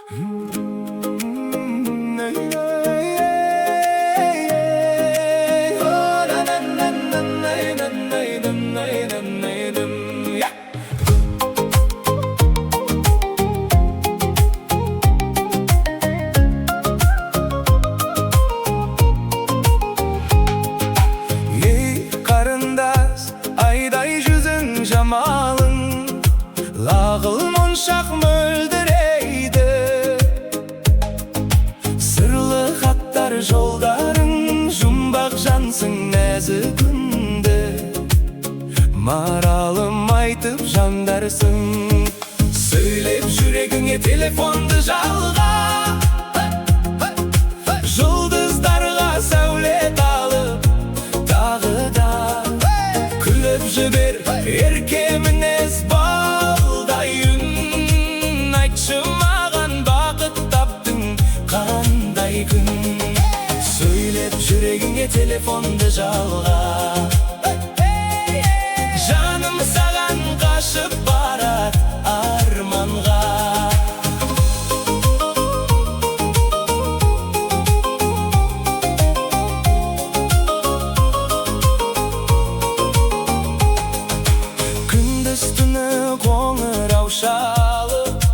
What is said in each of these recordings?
Ей, қарындас, айдай жүзің, жамалың, лағыл моншақ мөлдірейді. Сырлы хаттар жолдарың, жұмбақ жансың, нәзік үнді. Маралым, айтып жандарсың. Сөйлеп жүрегіңе телефонды жалға, жұлдыздарға сәулет алып, тағы да күліп жібер, ерке мінез, балдай үн. Айтшы маған, бақыт таптың қандай күн? Сөйлеп жүрегіңе телефонды жалға, жаным саған қашып барат арманға. Күндіз түні қоңырау шалып,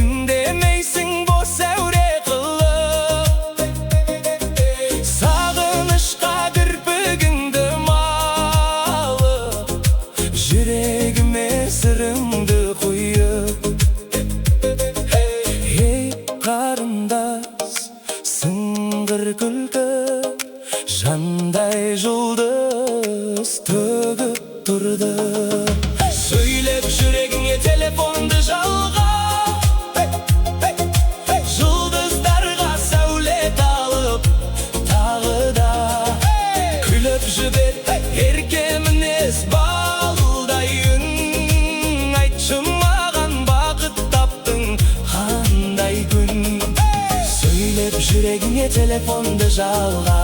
үндемейсің, бос әуре қылып, сағынышқа кірпігіңді малып, жүрегіме сырыңды құйып. Ей, қарындас, сыңғыр күлкі, жандай жұлдыз төгіп тұрды. Сөйлеп жүрегіңе телефонды жалға, жұлдыздарға сәулет алып, тағы да күліп жібер, ерке мінез, балдай үн. Айтшы маған, бақыт таптың қандай күн? Сөйлеп жүрегіңе телефонды жалға.